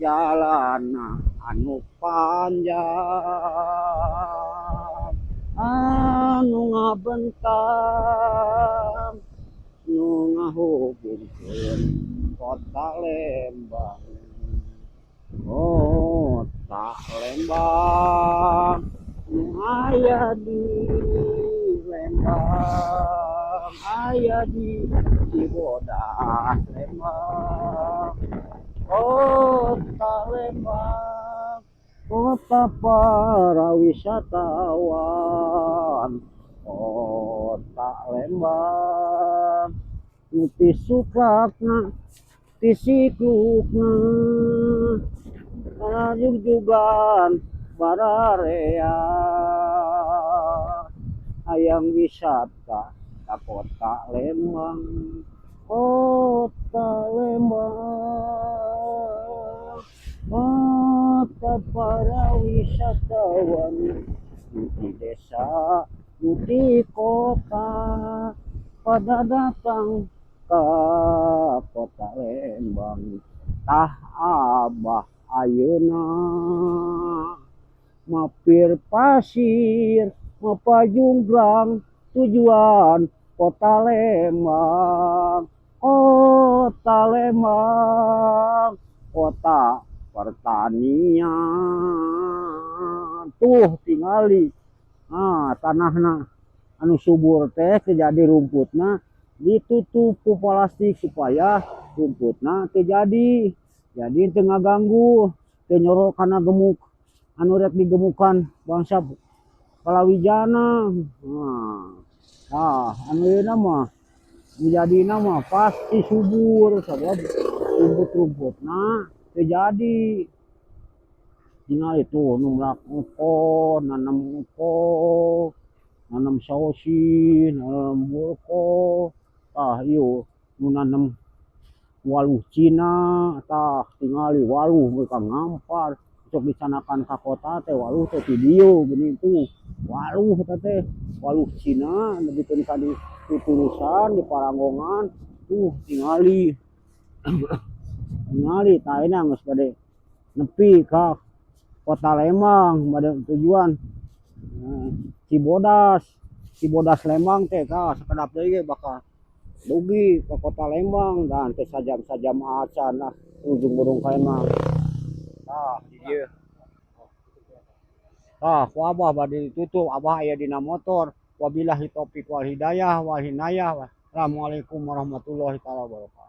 Jalanna anu panjang, anu ngabentang, nu ngahubungkeun kota Lembang. Kota Lembang nu aya di Lembang, aya di Cibodas Lembang. Kota Lembang, kota para wisatawan. Kota Lembang nu ti suklakna, ti siklukna, jugjugan bararea hayang wisata ka kota Lembang. Kota Lembang, kota para wisatawan, nu ti desa, nu ti kota, pada datang ka kota Lembang. Tah, Abah ayeuna mapir pasir, mapajunggrang, tujuan kota Lembang. Kota Lembang, kota pertanian. Tuh, tingali, ah, tanahna anu subur teh terjadi, rumputna ditutup ku plastik supaya rumputna terjadi, jadi teu ngaganggu, teu nyorok kana gemuk anu rek digemukan bangsa palawijana. Nah, ah, anu ieu mah menjadi mah pasti subur sabab rumput-rumputna terjadi. Tinggal itu nu melak engko, nanam engko, nanam saosi, nanam burko. Tah, ieu nu nanam waluh Cina. Tah, tingali waluh mereka ngampar, sok dicandakan ka kota teh. Waluh teh ti dieu geuning. Tuh, waluh eta teh waluh Cina, nepikeun ka di tuturusan di Paranggongan. Tuh, tingali, tingali. Tah, ayeuna geus bade nepi ka kota Lembang, bade tujuan Cibodas. Cibodas Lembang teh. Tah, sakedap deui ge bakal dugi ka kota Lembang dan teh sajam-sajam acan lah ujung burung ka mah. Tah, di dieu. Tah, ku Abah bade ditutup. Abah aya dina motor. Wabillahi taufik wal hidayah wal hinayah. Wassalamualaikum warahmatullahi taala wabarakatuh.